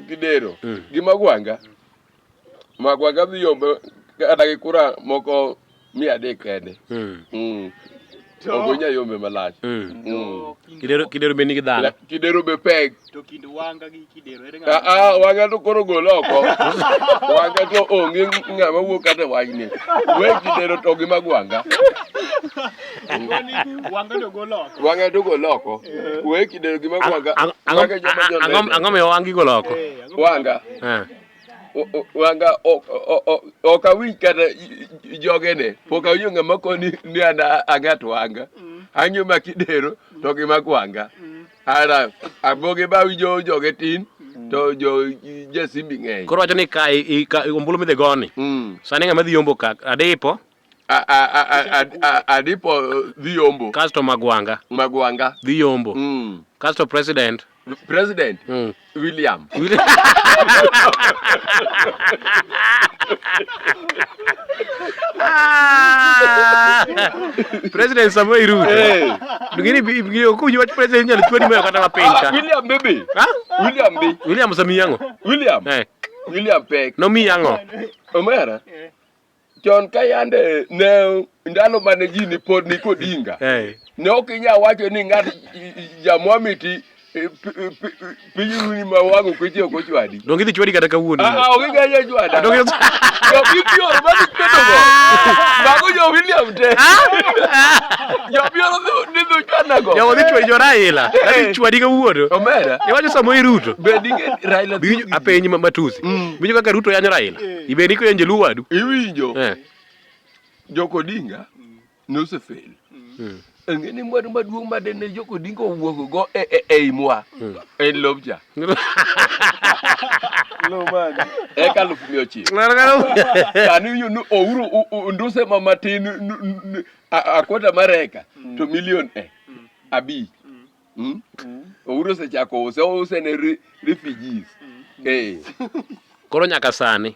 Kidero gi Magwanga. Magwanga dhi yombo kata gi kura moko 300 kende. Ok onyal yombe malach. Kidero Kidero be nigi dhano. Kidero be pek. To kind Wanga gi Kidero ere Ah, ng'ama ah, Wanga to koro gol oko. Wanga to onge ng'ama wuok kata e wachni. We Kidero to gi Magwanga. Koni Wanga to gol oko. Wanga to gol oko. We Kidero gi Magwanga. Ang- ang- Wanga joma ang- jolweny. Ang'o miyo Wanga igolo oko? Eh, ang'o Wanga. Eh. Wanga ok awinj kata jogene. Pok awinjo ng'ama koni ni an ang'at Wanga. Ang'iyo ma Kidero to gi Magwanga. Ara aboge ba awinjo joge tin to jo Jasimbi ng'eny. Koro wacho ni ka ombulu midhi goni. Sani ng'ama dhi yombo ka Adipo Adipo dhi yombo. Kasto Magwanga. Magwanga. Dhi yombo. Kasto president. President. William. Ah! President Samoei Ruto. Eh. Gini gini ok uwinj wach president inyalo chwadi mayo kata mapiny ka. William baby. Ha? William bi. William osemiyi ang'o? William. Eh. William pek. Nomiyi ang'o? Omera. Chon ka yande ne ndalo mane ji ni pod ni kodinga. Eh. Ne ok inyal wacho ni ng'at jamwamiti piny runi ma wang' ok ochiew ok ochwadi. Donge idhi chwadi kata kawuono? Ah, ah, ok inyal chwada. Donge Jo bioro ma dhi kedogo. Mago jo William te. Jo bioro ni dhi chwadago. Jogo dhi chwadi jo Raila. Adhi chwadi kawuono. Omera. Iwacho Samoei Ruto. Be dinge Raila dhi Winjo apenji ma matusi. Winjo kaka Ruto yanyo Raila. Ibed iko yanjo Luo wadu. Iwinjo. Eh. Jok Odinga nosefel. Ing'e ni mwandu maduong' ma dene Jok Odinga owuok go e e ei mwa en lobcha. Lo mane. Eka 900,000. Sani iwinjo ni Ouru nduse ma matin akwota mar eka to milion 5. Ouru osechako use ouse ne refugees. Koro nyaka sani.